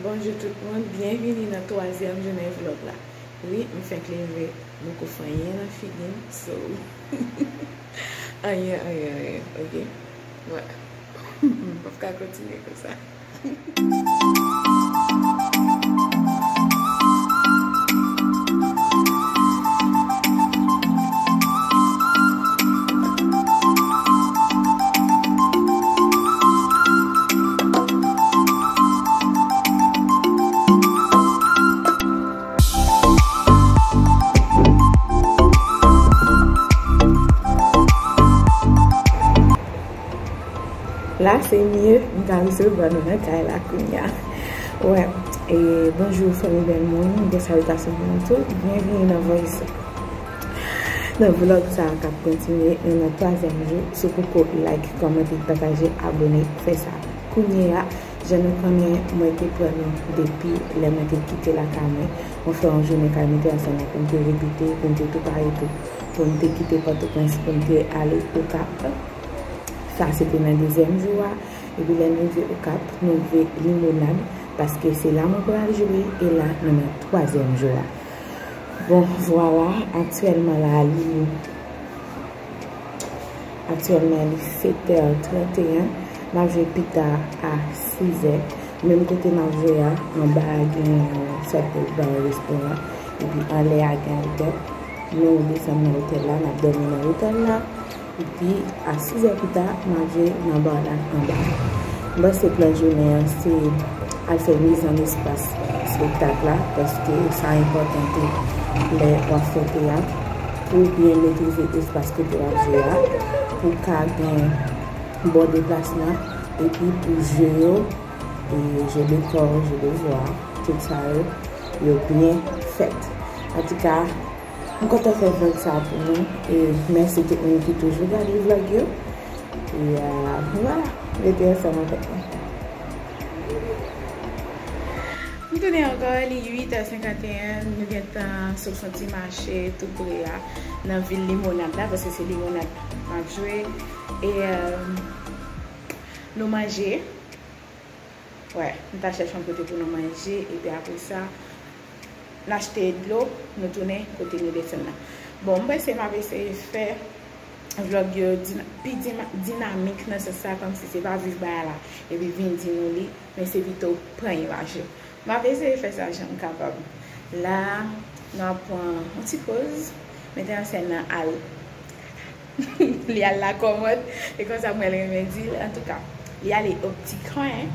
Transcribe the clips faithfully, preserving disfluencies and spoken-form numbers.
Bonjou tout moun, byenvini nan twazyèm jounen vlòg la. Wi, m fèk leve, m poko fè anyen nan figi m, so, anyen, anyen, anyen, oke? Wè. M p ap ka kontinye konsa. La se mye, m ka resevwa nou nan kay la kounya. Wè, e, bonjou fanmi bèl moun, bèl salitasyon pou nou tout, byenvini nan Voice. Nan vlòg sa a k ap kontinye, nou nan twazyèm jou, si w poko like, kòmante, pataje, abone, fè sa kounye a. Jan nou konnen, mwen te pran nou depi lè mwen te kite lakay mwen. Mwen fè yon jounen kay mwen te ansanm pou m te repete, pou m te tou pare tou. Pou m te kite Pòtoprens, pou m te ale Okap. Sa se te nan dezyèm jou a. Epi lè nou rive Okap, nou rive Limonad, paske se la mwen pral jwe, e la nou nan twazyèm jou a. Bon, vwala, aktyèlman la, li Aktyèlman, li sèt è trannteyen. M ap jwe pita a sizè. Menm kote m ap jwe a, anba a gen yon sòt de bar restoran. Epi anlè a gen otèl. Nou desann nan otèl la, n ap dòmi nan otèl la. Epi a sizè pita, m ap jwe nan bar la anba. M panse plan jounen an se al fè mizannespas espektak la, paske sa enpòtan tou lè w ap fè teyat, pou w byen metrize espas kote w ap jwe a, pou w ka gen bon deplasman, epi pou je yo, e je de kò, je de vwa, tout sa yo, yo byen fèt. Antouka, m kontan fè vlòg sa pou nou, e mèsi tout moun ki toujou gade vlòg yo. E, euh, vwala, rete ansanm avèk mwen. M tounen ankò, li uit è senkanteyen, nou gentan sot fè yon ti mache tou pre a, nan vil Limonad la, paske se Limonad m ap jwe. E, euh, nou manje. Wè, nou t al chèche yon kote pou nou manje, epi apre sa, n achte dlo, nou tounen kote nou desann nan. Bon, m panse m ap eseye fè vlòg yo dina-, pi dina-, dinamik nan sans sa, kòmsi se pa viv bagay la, epi vin di nou li, men se pito pran imaj yo. M ap eseye fè sa jan m kapab. La, nou ap pran yon ti poz, metè an sèn nan al Li al lakòmòd, e konsa mwen renmen di l. Antouka, li ale optikren,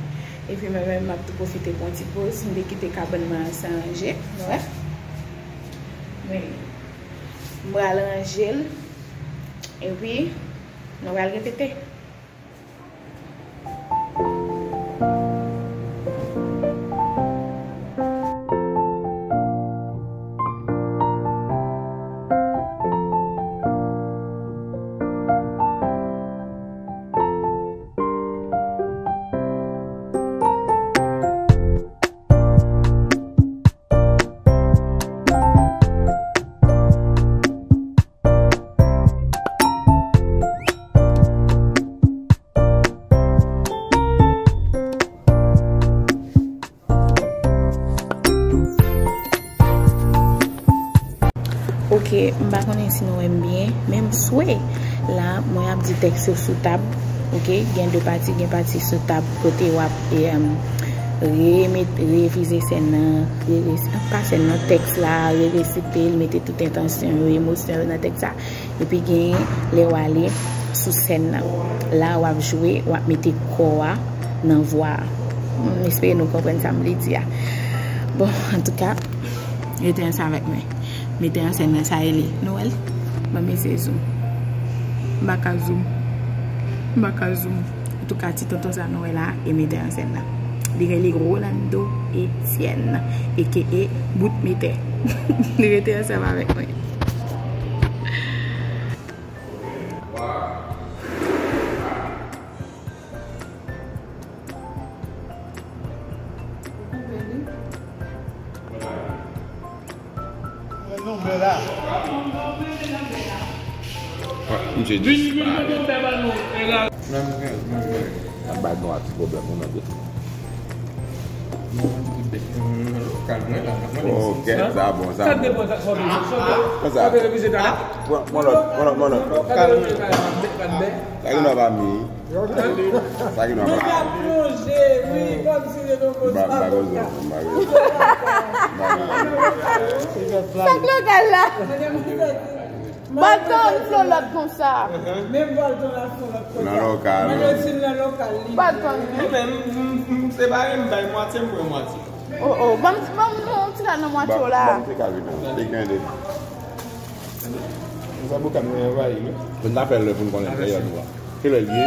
epi mwen menm m ap tou pwofite pran yon ti poz. M te kite kabann mwen an san ranje, nou wè. Men, m pral ranje l, epi nou pral repete. Oke, m pa konnen si nou wè m byen, men m swe. La, mwen ap di tèks yo sou tab. Oke, gen de pati, gen pati sou tab kote w ap, e, em, remet-, revize sèn nan, rere-, pa sèn nan, tèks la, reresite l, mete tout entansyon yo, emosyon yo nan tèks la. Epi genyen lè w ale sou sèn nan. La w ap jwe, w ap mete kò a nan vwa a. M espere nou konprann sa m vle di a. Bon, antouka, rete ansanm avèk mwen. Metè an sèn nan, sa rele Noël. Ban m eseye zoom. M pa ka zoom. M pa ka zoom. Antouka, ti tonton sa nou wè la, e metè an sèn nan. Li rele Rolando Etienne, A K A Bout Metè. Rete ansanm avèk mwen. Misye disparèt. Nan bal nou a ti pwoblèm, ou nan de. Ok, sa bon, sa bon. Sa te revize talè. Pran, pran lòt, pran lòt, pran lòt. Sa gen nan pa mi. Sa gen nan pa mi. Mwen ap plonje, wi, kòmsi se yon koz avoka. Sa k lokal la? Balkan, yon flolòt konsa. Menm Balkan la, flolòt konsa. Nan lokal. Mwen yo di nan lokal li. Balkan. Mwen menm, m, m, m separe, m bay mwatye, m pran mwatye. Oh, oh. Ban m, ban m, ban m ti kal nan mwatye w la. Ban m ti kal, wi, non. Li gen de. Sa bouka nou anvayi, wi. Pou n ta fè lè pou n konnen peryòd nou a. Kilè l ye?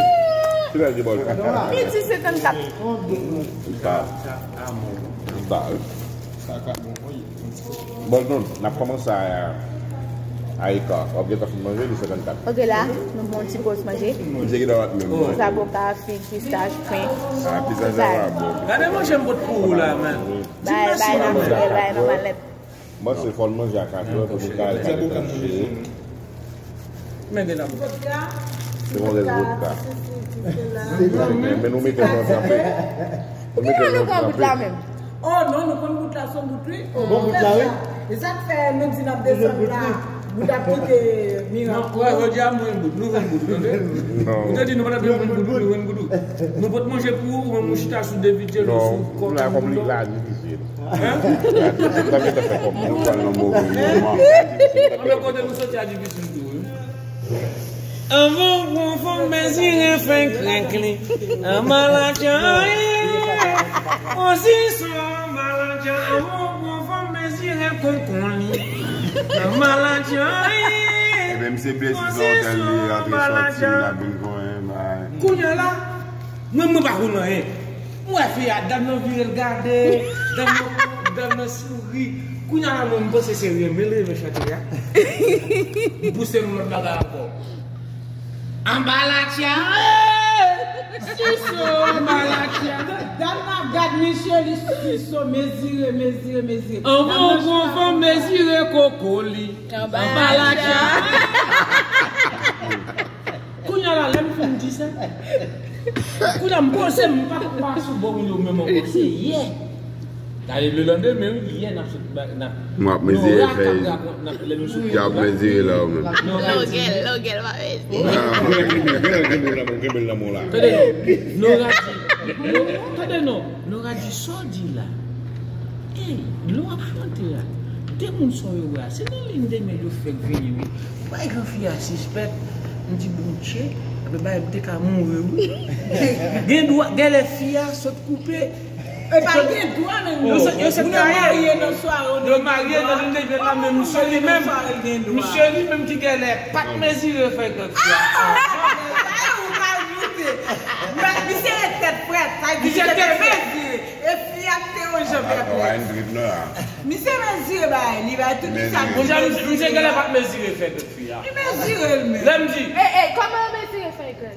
Kilè l ye, Bolton? Midi senkannkat. Sa. Sa, wi. Sa ka bon, wi. Bolton, n ap kòmanse a, a eka. W ap gentan fin manje, li senkannkat. Ok, la, nou pran yon ti poz manje. Misye ki dwat menm. Zaboka, fig, pistach, pen. Ah, pistach la pa bon. Gade manje m pot pou ou la, man. Bay, bay, bay, bay, nòmal nèt. Mwen se fò n manje a kat è pou nou ka al ka detan chire. Men gen nan. Se yon lè vodka. Men, men nou mete nou ansanm. Nou mete nou ansanm. Oh non, nou konn bout la, se yon bout, wi. Bon bout la, wi. E sa k fè nou di n ap desann la. Bout ap kite mirak. Non, wè, jodi a, mwen bout. Nou jwenn bout, tande? Non. Ou te di nou pa t ap jwenn bout, nou jwenn bout. Nou pot manje pou ou, ou menm ou chita sou de pye, sou kò. Non, la, kòm li la, difisil. Hein? Sa gentan fè kòb. Nou pran nan move moman. Anben kote nou soti a difisil tou, wi. Anvan w pran fanm, mezire fèy krèk li. Anba latchay. Pozisyon anba latchay. Anvan w pran fanm, mezire konkon li. Anba latchay. Ebyen, misye blesi sou otèl li, antre sòti, l ap vin konyen, bay. Kounye a la, mwen, mwen pa konn anyen. M wè fi a, dam nan vire l gade, dam nan, dam nan souri. Kounye a la, mwen, m panse se renmen l renmen chante a. M pouse yon lòt bagay ankò. Anba latchay, siso, anba latchay. Dam nan ap gad misye, li siso, mezire, mezire, mezire. Anvan w pran fanm, mezire koko li. Anba latchay. Kounye a la, lè m fin di sa, kounye a m poze m, m pa, m pa sou bò moun yo menm ankò, se yè. Gade, le lendemain, wi, yè, n ap sot, n ap, m ap mezire fèy. N ap, lè nou sot, y ap mezire la, ou menm. Nora di, Logèl, Logèl, pa mezire. Ah, ok. Kenbe l nan men w la, kenbe l nan men w la. Tande non, Nora di, tande non, Nora di, sa w di la? Ey, lè w ap chante a, de moun sa w yo wè a, se nan liy de mè yo fèk vini, wi. Bay gran fi a sispèk, m di, Bondye, apre bagay m te ka mouri, wi. Gen dwa, genlè fi a sot koupe. E pa gen dwa menm. Yo sot, yo sot marye nan sware. Yo marye nan liy de mè la, men misye li menm, misye li menm ki genlè pa t mezire fèy krèk fi a. Ah! Ou rajoute. Misye ret tèt frèt, sa di misye te mezire. E fi a te yon jan pèpèt. Misye mezire bagay, li bay tout sa. Misye, misye genlè pa t mezire fèy krèk fi a. Li mezire l menm. Lè m di. Ey, ey, kòman yo mezire fèy krèk?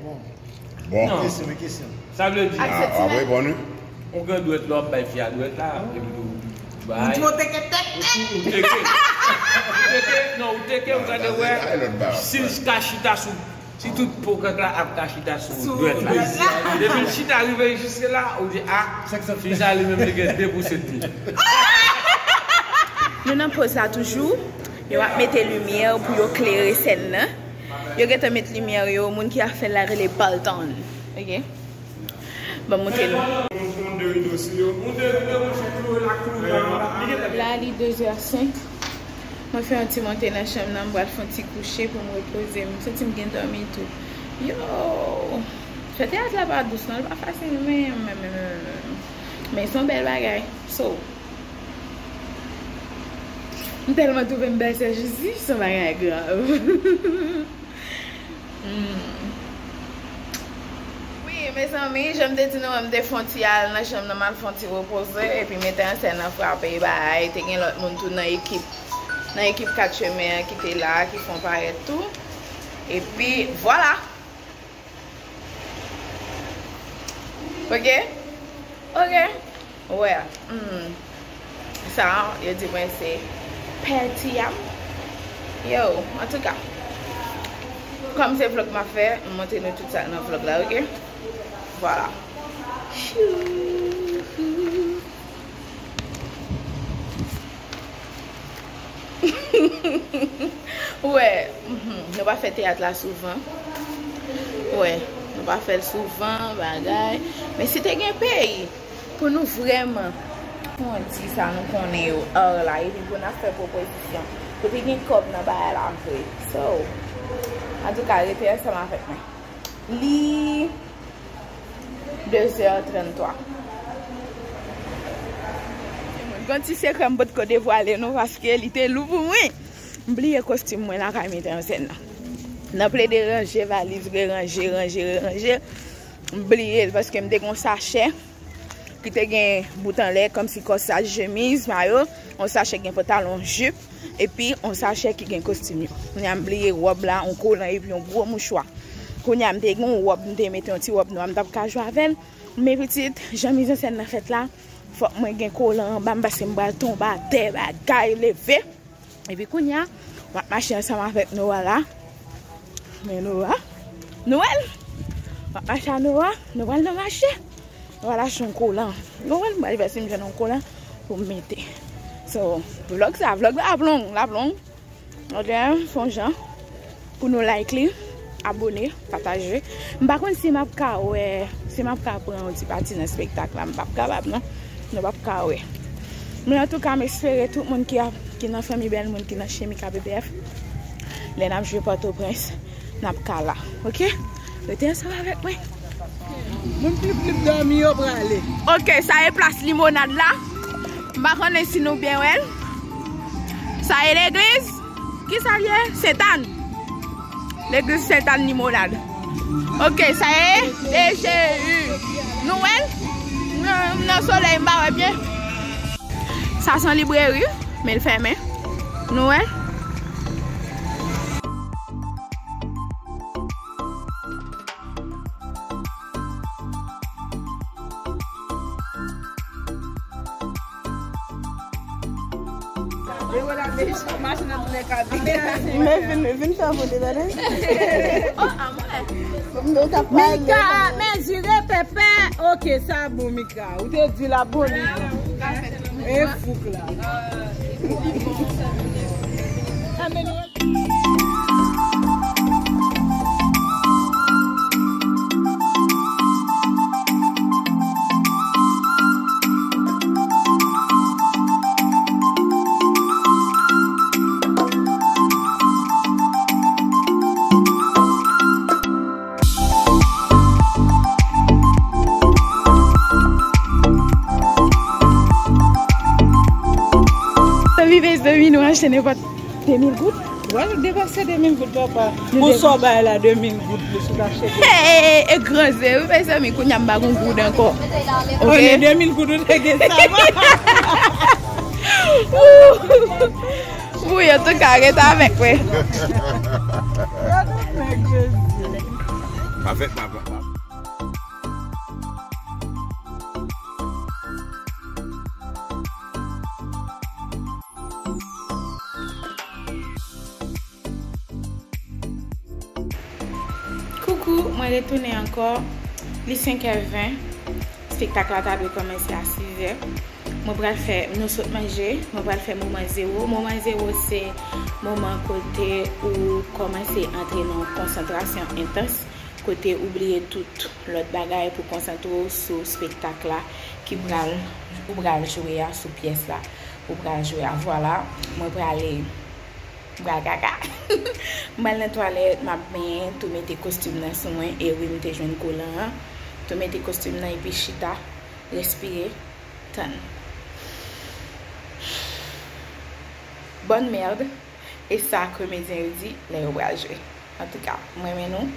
Bon. Kesyon, men kesyon. Sa vle di, ah, w ap reponn, wi. Ou gen dwèt la, w ap bay fi a dwèt la, epi tou, bay. Ou di w teke tèk tèk. Ou teke. Ou teke, non, ou teke, ou gade wè. Si l ka chita sou, si tout po krèk la ap ka chita sou dwèt la. Depi l chita rive jiske la, ou di, ah, fi sa li menm li gen de pouse dmi. Nou nan poz la toujou. Yo ap mete limyè pou yo klere sèn nan. Yo gentan met limyè yo, moun ki ap fè l la rele Balton. Ok. Ban m montre nou. La, li de zè senk. Mwen fè yon ti monte nan chanm nan, m pral fè yon ti kouche pou m repoze m. M santi m gen dòmi tou. Yo! Fè teyat la pa dous non, li pa fasil, men, men, men, men, men, men se yon bèl bagay. So, M tèlman twouve m bèl sè Jezi, se yon bagay grav. Hmm. Wi, mezanmi, jan m te di nou, m te fon ti al nan chanm nan, m al fon ti repoze, epi metè an sèn nan frape, bay, te gen lòt moun tou nan ekip, nan ekip Kat Chemen an ki te la, ki fon parèt tou. Epi, vwala. Ok? Ok. Wè. Hmm. Sa, yo di mwen se pè Tiam. Yo, antouka. Kòm se vlòg m ap fè, m montre nou tout sa nan vlòg la, ok? Vwala. Chou. Nou pa fè teyat la souvan. Wè, nou pa fè l souvan, bagay. Men si te gen peyi, pou nou vrèman kondi sa nou konnen yo, ar la, epi pou n ap fè pwopozisyon. Pou te gen kòb nan bagay la vre. So, antouka, rete ansanm avèk mwen. Li de zè tranntwa. Gon ti sekrè m potko devwale non, paske li te lou pou mwen. M bliye kostim mwen lakay metè an sèn nan. Nan plede ranje valiz, reranje, ranje, reranje. M bliye l paske m te gon sachè ki te gen bout anlè, kòmsi kòsaj, chemiz, mayo, yon sachè gen pantalon, jip, epi yon sachè ki gen kostim yo. Kounye a m bliye wòb la, yon kolan epi yon gwo mouchwa. Kounye a m te gen yon wòb, m te mete yon ti wòb nwa, m t ap ka jwe avè l. Men pitit, jan mizansyèn nan fèt la, fòk mwen gen kolan anba m, paske m pral tonbe atè, bagay leve. Epi kounye a, m ap mache ansanm avèk Noah la. Men Noah, nou wè l? M ap mache a Noah, nou wè l nan mache. Noah lache yon kolan. Nou wè l, m pral vè si m jwenn yon kolan pou m mete. So, vlòg sa, vlòg la ap long, l ap long. Ok, fè yon jan pou nou like li, abone, pataje. M pa konn si m ap ka wè, si m ap ka pran yon ti pati nan espektak la, m p ap kapab non. Nou p ap ka wè. Men antouka, m espere tout moun ki ap, ki nan fanmi bèl moun, ki nan Chimika B B F, lè n ap jwe Pòtoprens, n ap ka la. Ok? Rete ansanm avèk mwen. Moun plip plip dòmi yo prale. Ok, sa e plas limonad la. M pa konnen si nou byen wè l. Sa e legliz. Kisa l ye? Sentàn. Legliz Sentàn Limonad. Ok, sa e D G U. Nou wè l? Nan, nan solèy, m pa wè byen. Sa se yon libreri, men l fèmen. Nou wè l? Men vin, vin fè yon foto, tande. M te w t ap pale. Mika, mezire pèpè. Ok, sa bon, Mika. Ou te di l ap bon, li bon. E fouk la. Zanmi, mezanmi, nou achte nenpòt de mil goud. Wè, nou depanse de mil goud, papa. Pou sa w bay la, de mil goud plis, ou ta achte de. Hey, e gran zye, wi, mezanmi, kounye a m pa gon goud ankò. Ok? Olye de mil goud, ou te gen sa. Wi, antouka, rete avèk mwen. Avèk mwen. Koukou, mwen retounen ankò. Li senkè ven. Espektak la ta dwe kòmanse a sizè. Mwen pral fè, nou sot manje, mwen pral fè moman zewo. Moman zewo se moman kote ou kòmanse antre nan yon konsantrasyon entans, kote ou bliye tout lòt bagay pou konsantre w sou espektak la ki pral, ou pral jwe a, sou pyès la ou pral jwe a. Vwala, mwen prale, m pral kaka. M pral nan twalèt, m ap benyen, tou mete kostim nan sou mwen. E wi, m te jwenn kolan an. Tou mete kostim nan epi chita, respire, tann. Bonne merde. E sa komedyen yo di lè yo pral jwe. Antouka, m renmen nou.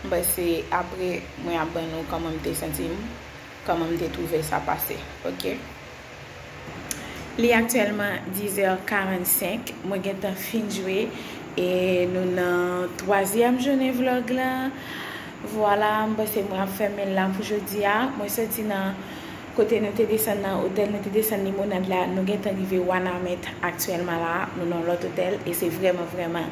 M panse apre mwen ap ban nou kòman m te santi m, kòman m te twouve sa pase. Ok? Li aktyèlman dizè karannsenk. Mwen gentan fin jwe e nou nan twazyèm jounen vlòg la. Vwala, m panse mwen ap fèmen l la pou jodi a. Mwen soti nan kote nou te desann nan otèl, nou te desann Limonad la, nou gentan rive Wanament aktyèlman la, nou nan lòt otèl, e se vrèman, vrèman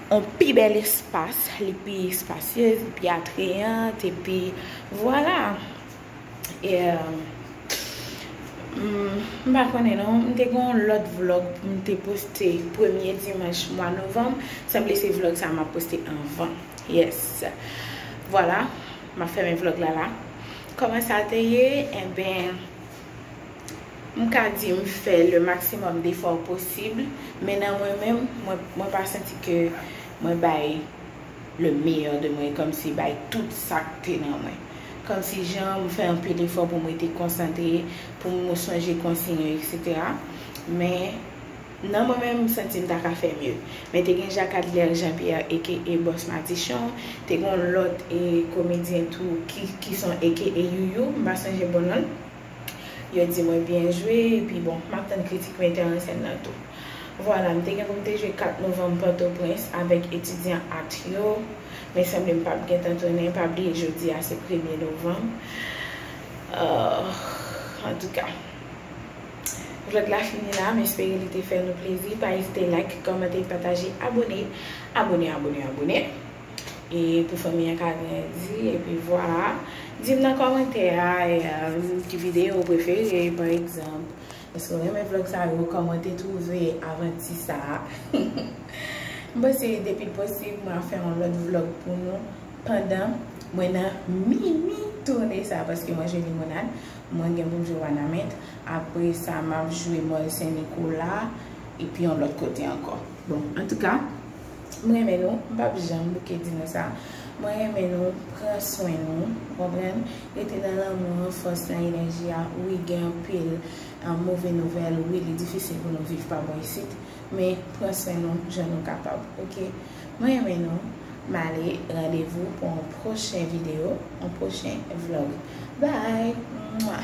yon pi bèl espas, li pi espasye, li pi atreyan, epi vwala. E, euh, m, M pa konnen non, m te gen yon lòt vlog pou m te poste premye dimanch mwa novanm. Sanble se vlog sa m ap poste anvan. Yes. Vwala, m ap fèmen vlog la la. Kòman sa te ye? Enben, m ka di m fè le maksimòm defò posib, men nan mwen menm, mwen, mwen pa santi ke mwen bay le meilleur de mwen, kòmsi bay tout sa k te nan mwen. Kòmsi jan m fè anpil efò pou m rete konsantre, pou m sonje konsiy yo, et cetera. Men nan mwen menm, m santi m ta ka fè mye. Men te gen Jacques Adler Jean Pierre, aka Boss Madichon, te gen yon lòt e komedyen tou ki, ki son aka Youyou, m pa sonje bon non l. Yo di mwen byen jwe, epi bon, m ap tann kritik metè an sèn nan tou. Vwala, m te gen pou m te jwe kat novanm Pòtoprens avèk etidyan art yo, men sanble m p ap gentan tounen, pa bliye jodi a se premye novanm. Euh, antouka, vlog la fini la, m espere li te fè nou plezi. Pa ezite like, kòmante, pataje, abone, abone, abone, abone. E pou fanmi an ka grandi, epi vwala. Di m nan kòmantè a, e, um, ki videyo ou prefere, pa egzanp. Èske w renmen vlog sa yo? Kòman w te twouve avanti sa a? M panse depi l posib, mwen ap fè yon lòt vlog pou nou pandan mwen nan mini toune sa, paske mwen jwe Limonad, mwen gen pou m jwe Wanament. Apre sa, m ap jwe Mòl Sen Nikola, epi yon lòt kote ankò. Bon, antouka, m renmen nou, m p ap janm bouke di nou sa. Mwen renmen nou, pran swen nou, ou konprann? Rete nan lanmou an, fòs lan, enèji a. Wi, gen anpil, ah, move nouvèl, wi, li difisil pou nou viv pa bò isit, men pran swen nou jan nou kapab, oke? Mwen renmen nou, m ale, randevou pou yon pwochen videyo, yon pwochen vlog. Bye! Mwa!